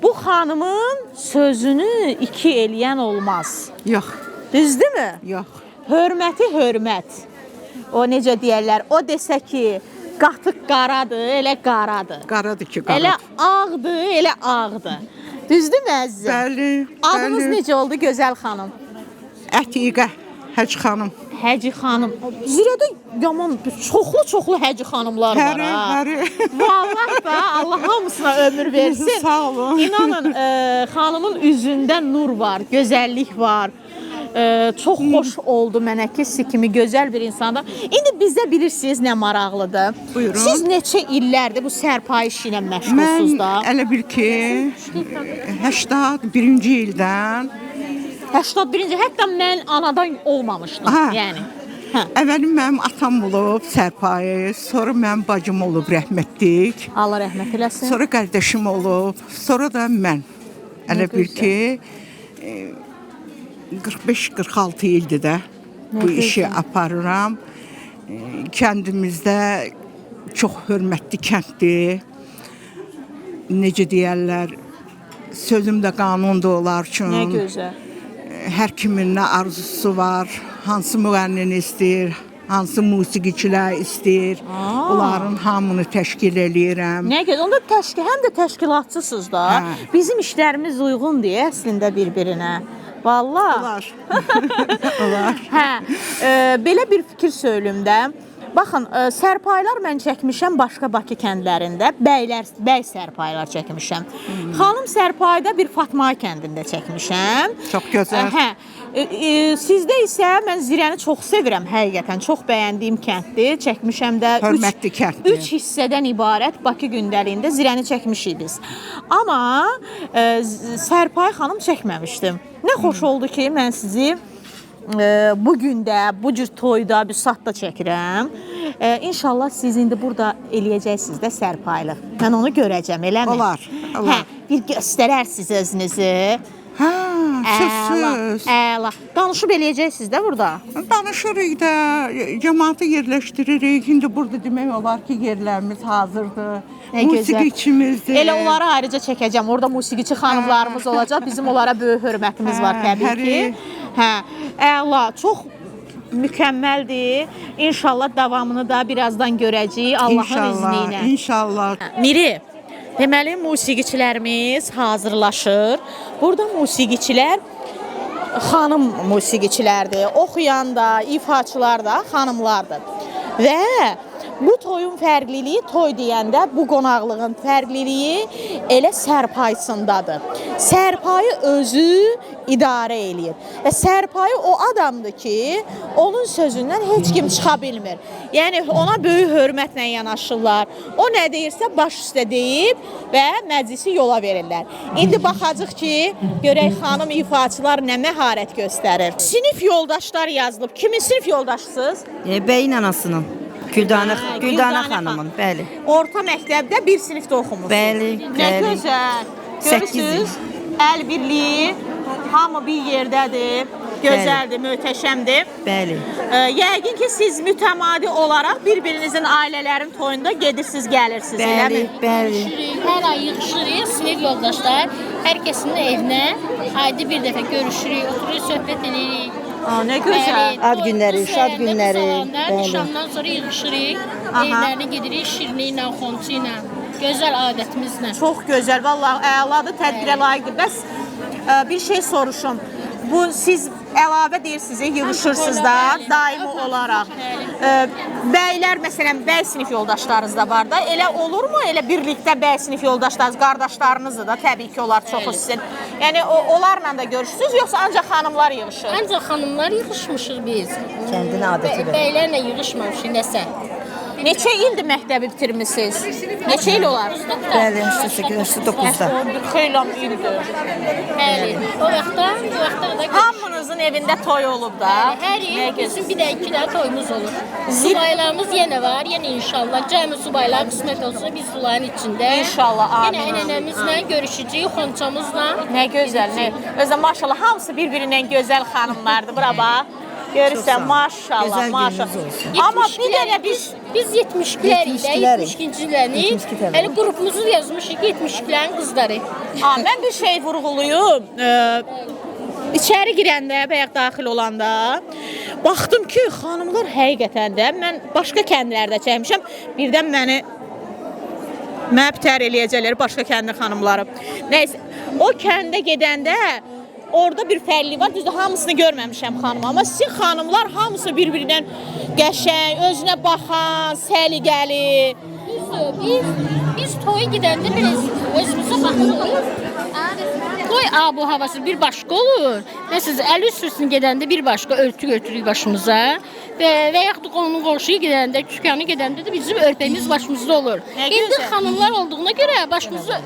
bu xanımın sözünü iki eləyən olmaz. yox. Düzdürmü? Yox. Hörməti hörmət. O necə deyərlər, o desə ki, qatıq qaradır, elə qaradır. Qaradır ki, Elə ağdır, elə ağdır. Düzdürmü əzizim? Bəli. Adınız necə oldu gözəl xanım? Ətiqə Həcc xanım. Həci xanım. Zirədə yaman çoxlu-çoxlu Həci xanımlar var Həri, ha. həri. Vallahi da Allah hamısına ömür versin. Sağ olun. İnanın, xanımın üzündə nur var, gözəllik var. Çox xoş oldu mənə ki, siz kimi gözəl bir insanda. İndi bizə bilirsiniz nə maraqlıdır. Buyurun. Siz neçə illərdir bu sərpayi işi ilə məşğulsunuz Mən da? elə bil ki 81-ci ildən 81-ci, hətta mən anadan olmamışdım, Aha. yəni. Hə. Əvvəlim mənim atam olub sərpayi, sonra mənim bacım olub rəhmətlik. Allah rəhmət eləsin. Sonra qardaşım olub, sonra da mən. Elə bil ki 45-46 ildir də bu işi aparıram. Kəndimizdə çox hörmətli kənddir. Necə deyərlər, sözüm də qanundur onlar üçün. Nə gözəl. Hər kimin nə arzusu var, hansı müğənnini istəyir, hansı musiqiçilər istəyir. Onların hamını təşkil eləyirəm. Nə gözəl. Onda təşkil, həm də təşkilatçısınız da. Hə. Bizim işlərimiz uyğun deyə əslində bir-birinə. Vallah. Olar. Olar. Hə, belə bir fikir söylüm də. Baxın, sərpaylar mən çəkmişəm başqa Bakı kəndlərində. Bəylər, bəy sərpaylar çəkmişəm. Xanım sərpayda bir Fatma kəndində çəkmişəm. Çox gözəl. Hə. Sizdə isə mən Zirəni çox sevirəm həqiqətən. Çox bəyəndiyim kənddir. Çəkmişəm də Hörmətli kənddir. 3 hissədən ibarət Bakı gündəliyində Zirəni çəkmişik biz. Amma Sərpay xanım çəkməmişdim. Nə xoş oldu ki, mən sizi bu gündə, bu cür toyda, büsatda çəkirəm. İnşallah siz indi burada eləyəcəksiniz də sərpaylıq. Mən onu görəcəm, eləmi? Olar, olar. Hə, bir göstərərsiniz özünüzü. Hə, söz. Əla. Danışıb eləyəcəksiniz də burada. Danışırıq da, cəmaatı yerləşdiririk. İndi burada demək olar ki, yerlərimiz hazırdır. Nə gözəl. Musiqiçimizdir. Elə onları ayrıca çəkəcəm. Orada musiqiçi xanımlarımız olacaq. Bizim onlara böyük hörmətimiz var təbii ki. Hə, əla, çox mükəmməldir. İnşallah davamını da birazdan görəcəyik Allahın izni ilə. İnşallah. Miri, deməli musiqiçilərimiz hazırlaşır. Burada musiqiçilər xanım musiqiçilərdir. Oxuyan da, ifaçılar da xanımlardır. Və bu toyun fərqliliyi, toy deyəndə bu qonaqlığın fərqliliyi elə sərpaysındadır. Sərpayı özü idarə eləyir. Və sərpayı o adamdır ki, onun sözündən heç kim çıxa bilmir. Yəni ona böyük hörmətlə yanaşırlar. O nə deyirsə baş üstə deyib və məclisi yola verirlər. İndi baxacaq ki, görək xanım ifaçılar nə məharət göstərir. Sinif yoldaşlar yazılıb. Kimin sinif yoldaşısınız? Bəyin anasının. Güldana, Güldana xanımın, bəli. Orta məktəbdə bir sinifdə oxumusunuz. Bəli, Nə bəli. gözəl. Səkkiz il. Görürsüz, əl birliyi, hamı bir yerdədir. Gözəldir, möhtəşəmdir. Bəli. Yəqin ki, siz mütəmadi olaraq bir-birinizin ailələrin toyunda gedirsiniz, gəlirsiniz, Bəli, eləmi? bəli. Hər ay yığışırıq, sinif yoldaşlar, hər kəsin evinə ayda bir dəfə görüşürük, otururuq, söhbət eləyirik. Aa, nə gözəl. Ad günləri, şad günləri, bəli. Nişandan sonra yığışırıq, evlərinə gedirik şirinliklə, xonçu ilə, gözəl adətimizlə. Çox gözəl, vallahi əladır, tədbirə layiqdir. Bəs bir şey soruşum. Bu siz əlavə deyirsiniz, yığışırsınız da daimi olaraq. Bəylər məsələn, bəy sinif yoldaşlarınız da var da. Elə olurmu? Elə birlikdə bəy sinif yoldaşlarınız, qardaşlarınızdır da təbii ki, onlar çoxu sizin. Yəni onlarla da görüşürsünüz, yoxsa ancaq xanımlar yığışır? Ancaq xanımlar yığışmışıq biz. Kəndin adəti belə. Bəylərlə yığışmamışıq nəsə. Neçə ildir məktəbi bitirmisiniz? Neçə il olar? Bəli, 88, 89-da. Xeyli ildir. Bəli. O vaxtda, bu vaxtda da hamınızın evində toy olub da. Bəli, hər il bizim bir də iki də toyumuz olur. Subaylarımız yenə var, yenə inşallah. Cəmi subaylar qismət olsa biz sulayın içində. İnşallah, amin. Yenə nənəmizlə görüşəcəyik, xonçamızla. Nə gözəl, nə. Özə maşallah hamısı bir-birindən gözəl xanımlardır. Bura bax. Görürsən, maşallah, maşallah. Amma bir dənə biz 72-lərik də, 72-cilərini. Elə qrupumuzu yazmışıq 72-lərin qızları. Mən bir şey vurğulayım. İçəri girəndə, bayaq daxil olanda baxdım ki, xanımlar həqiqətən də mən başqa kəndlərdə çəkmişəm. Birdən məni məbtər eləyəcəklər başqa kəndin xanımları. Nəysə, o kəndə gedəndə orada bir fərqli var. Düzdür, hamısını görməmişəm xanım, amma sizin xanımlar hamısı bir-birindən qəşəng, özünə baxan, səliqəli. Düzdür, biz toya gedəndə biraz özümüzə baxırıq. Toy abu havası bir başqa olur. Məsələn, əl üst üstünə gedəndə bir başqa örtük örtürük başımıza və yaxud da qonşu qonşuya gedəndə, dükana gedəndə də bizim örpəyimiz başımızda olur. Nə İndi gözəl. xanımlar olduğuna görə başımızı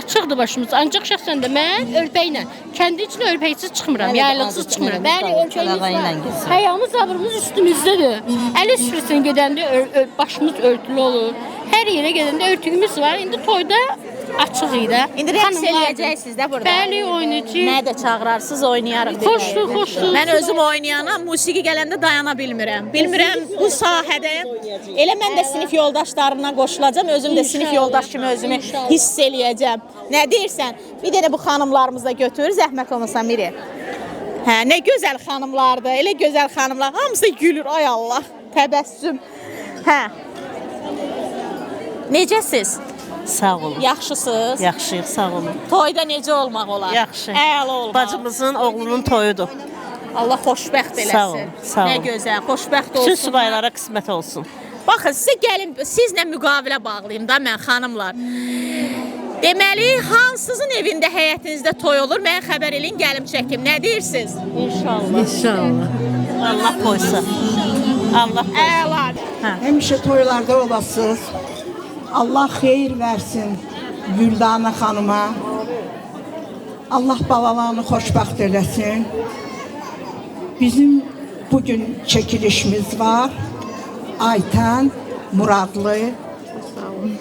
açıqdır başımız. Ancaq şəxsən də mən örpəklə, kəndin içinə örpəksiz çıxmıram, Hələ də yaylıqsız adət çıxmıram. eləmiş Bəli, qalır, örpəyimiz çalağa ilə var. gezirik. Həyamız, abrımız üstümüzdədir. Əl üst üstünə gedəndə başımız örtülü olur. Hər yerə gedəndə örtüyümüz var. İndi toyda açıq idi. İndi rəqs Xanımlardır. eləyəcəksiniz də burada. Bəli, oynayacağıq. Mənə də çağırarsınız, oynayarıq. Xoşdur, xoşdur. Mən özüm oynayanam, musiqi gələndə dayana bilmirəm. Bilmirəm bu sahədə. Elə mən də sinif yoldaşlarımdan qoşulacam, özüm də sinif yoldaş kimi özümü hiss eləyəcəm. Nə deyirsən? Bir dənə bu xanımlarımızı da götür, zəhmət olmasa Miri. Hə, nə gözəl xanımlardır, elə gözəl xanımlar. Hamısı gülür, ay Allah. Təbəssüm. Hə. Necəsiz? Sağ olun. Yaxşısınız? Yaxşıyıq, sağ olun. Toyda necə olmaq olar? Yaxşı. Əla olmaq. Bacımızın oğlunun toyudur. Allah xoşbəxt eləsin. Sağ olun, sağ Nə olun. gözəl, xoşbəxt olsunlar. Bütün subaylara qismət olsun. Baxın, sizə gəlin, sizlə müqavilə bağlayım da mən xanımlar. Deməli, hansınızın evində, həyətinizdə toy olur, mənə xəbər eləyin, gəlim çəkim. Nə deyirsiniz? İnşallah. İnşallah. Allah qoysa. Allah qoysa. Əla. Həmişə toylarda olasınız. Allah xeyir versin Güldana xanıma. Allah balalarını xoşbəxt eləsin. Bizim bugün çəkilişimiz var. Aytən Muradlı.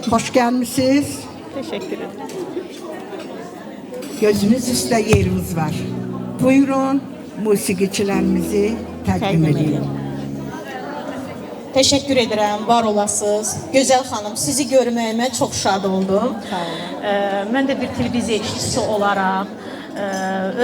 Xoş gəlmisiniz. Təşəkkür ederim. Gözümüz üstə yerimiz var. Buyurun, musiqiçilərimizi təqdim edeyim. Təşəkkür edirəm, var olasınız. Gözəl xanım, sizi görməyimə çox şad oldum. Mən də bir televiziya işçisi olaraq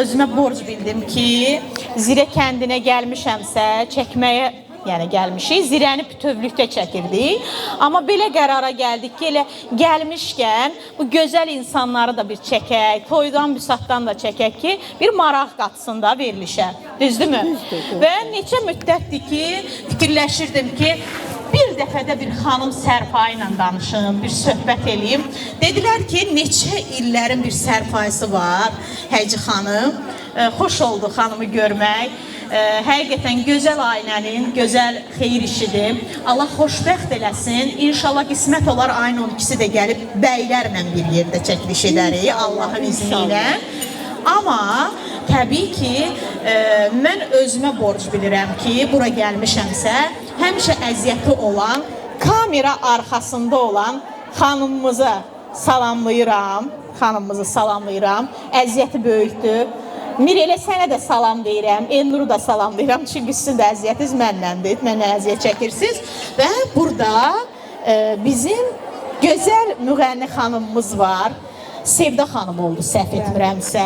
özümə borc bildim ki, Zirə kəndinə gəlmişəmsə, çəkməyə yəni gəlmişik. Zirəni bütövlükdə çəkirdik. Amma belə qərara gəldik ki, elə gəlmişkən bu gözəl insanları da bir çəkək, toydan, büsatdan da çəkək ki, bir maraq qatsın da verilişə. Düzdürmü? Düzdür. Və neçə müddətdir ki, fikirləşirdim ki, bir dəfədə bir xanım sərpayı ilə danışım, bir söhbət eləyim. Dedilər ki, neçə illərin bir sərpayısı var Həci xanım. Xoş oldu xanımı görmək. Həqiqətən gözəl ailənin gözəl xeyir işidir. Allah xoşbəxt eləsin. İnşallah qismət olar ayın 12-si də gəlib bəylərlə bir yerdə çəkiliş edərik Allahın izni ilə. Amma təbii ki, mən özümə borc bilirəm ki, bura gəlmişəmsə, həmişə əziyyəti olan, kamera arxasında olan xanımımızı salamlayıram. Xanımımızı salamlayıram. Əziyyəti böyükdür. Mir, elə sənə də salam deyirəm, Elnuru da salamlayıram. Çünki sizin də əziyyətiniz mənləndir, mənə əziyyət çəkirsiniz. Və burada bizim gözəl müğənni xanımımız var. Sevda xanım oldu, səhv etmirəmsə.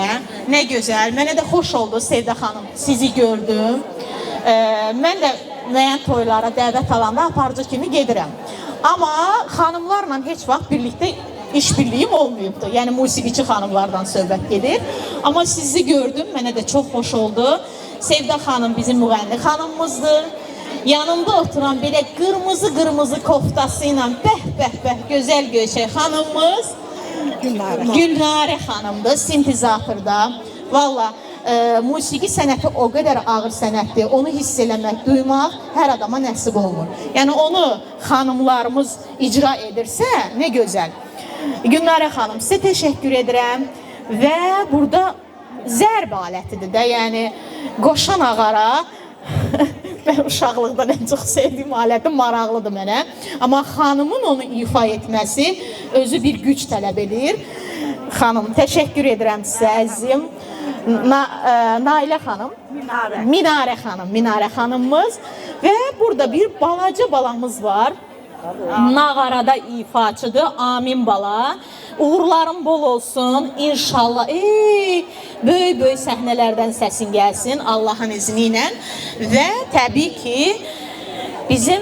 Nə gözəl, mənə də xoş oldu Sevda xanım, sizi gördüm. Mən də müəyyən toylara dəvət alanda aparıcı kimi gedirəm. Amma xanımlarla heç vaxt birlikdə işbirliyim olmayıbdır. Yəni musiqiçi xanımlardan söhbət gedir. Amma sizi gördüm, mənə də çox xoş oldu. Sevda xanım bizim müğənni xanımımızdır. Yanımda oturan belə qırmızı-qırmızı koftası ilə bəh-bəh-bəh gözəl göyçək xanımımız Gülnarə xanımdır, sintezatorda. Valla, musiqi sənəti o qədər ağır sənətdir. Onu hiss eləmək, duymaq hər adama nəsib olmur. Yəni onu xanımlarımız icra edirsə, nə gözəl. Gülnarə xanım, sizə təşəkkür edirəm və burada zərb alətidir də, yəni qoşan ağara mən uşaqlıqdan ən çox sevdiyim alətim maraqlıdır mənə. Amma xanımın onu ifa etməsi özü bir güc tələb edir. Xanım, təşəkkür edirəm sizə əzizim. Nailə xanım, Minarə. Minarə xanım, Minarə xanımımız və burada bir balaca balamız var. Nağarada ifaçıdır. Amin bala. Uğurların bol olsun. İnşallah. Böyük-böyük səhnələrdən səsin gəlsin Allahın izni ilə. Və təbii ki, bizim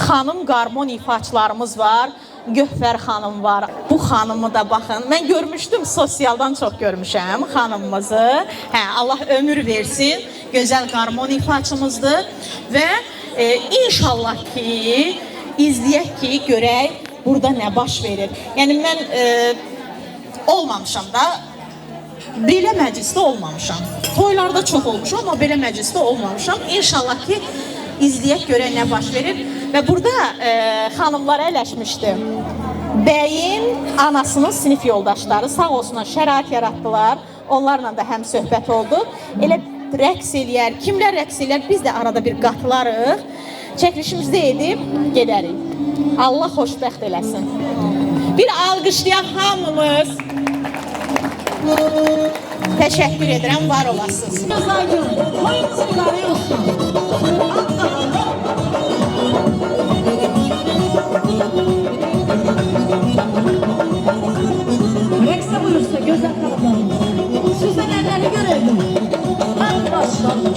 xanım qarmon ifaçılarımız var. Gövhər xanım var. Bu xanımı da baxın. Mən görmüşdüm, sosialdan çox görmüşəm xanımımızı. Hə, Allah ömür versin. Gözəl qarmon ifaçımızdır və inşallah ki izləyək ki, görək burada nə baş verir. Yəni mən olmamışam da, belə məclisdə olmamışam. Toylarda çox olmuşam, amma belə məclisdə olmamışam. İnşallah ki, izləyək görək nə baş verir. Və burada xanımlar ələşmişdi. Bəyin anasının sinif yoldaşları sağ olsunlar, şərait yaratdılar. Onlarla da həm söhbət oldu. Elə rəqs eləyər, kimlər rəqs eləyər, biz də arada bir qatılarıq. Çəkilişimizi də edib gedərik. Allah xoşbəxt eləsin. Bir alqışlayaq hamımız. Təşəkkür edirəm, var olasınız. Toyumuz mübarək olsun. Rəqsə buyursa gözəl xanımlarımız. Süzən əlləri görəlim. Hadi başlayalım.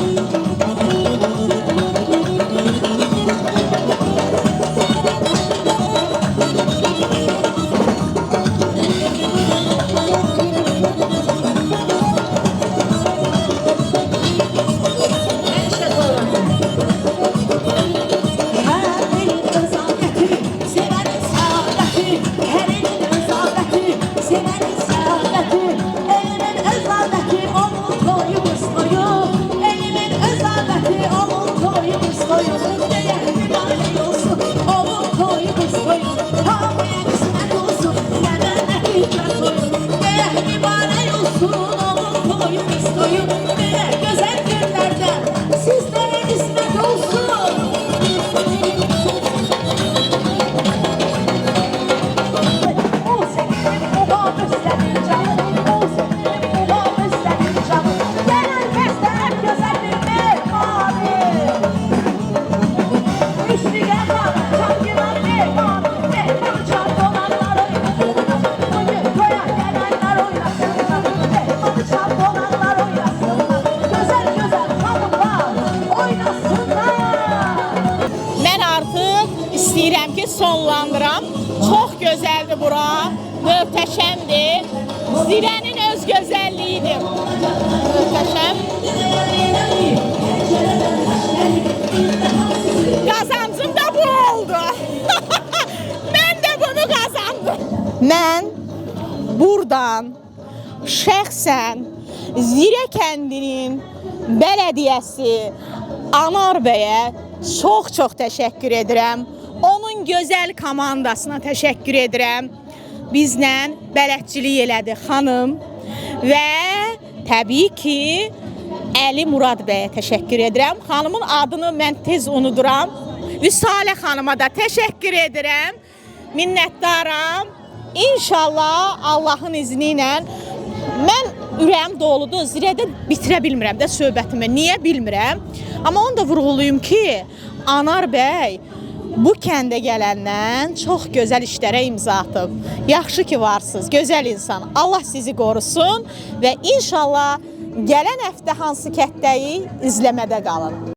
İstəyirəm ki, sonlandıram. Çox gözəldir bura, möhtəşəmdir. Zirənin öz gözəlliyidir. Möhtəşəm. Qazancım da bu oldu. Mən də bunu qazandım. Mən buradan şəxsən Zirə kəndinin bələdiyyəsi Anar bəyə çox-çox təşəkkür edirəm. Onun gözəl komandasına təşəkkür edirəm. Bizlə bələdçilik elədi xanım və təbii ki, Əli Murad bəyə təşəkkür edirəm. Xanımın adını mən tez unuduram. Vüsalə xanıma da təşəkkür edirəm. Minnətdaram. İnşallah Allahın izni ilə mən ürəyim doludur. Zirədə bitirə bilmirəm də söhbətimi. Niyə bilmirəm? Amma onu da vurğulayım ki, Anar bəy bu kəndə gələndən çox gözəl işlərə imza atıb. Yaxşı ki varsınız, gözəl insan. Allah sizi qorusun və inşallah gələn həftə hansı kətdəyik izləmədə qalın.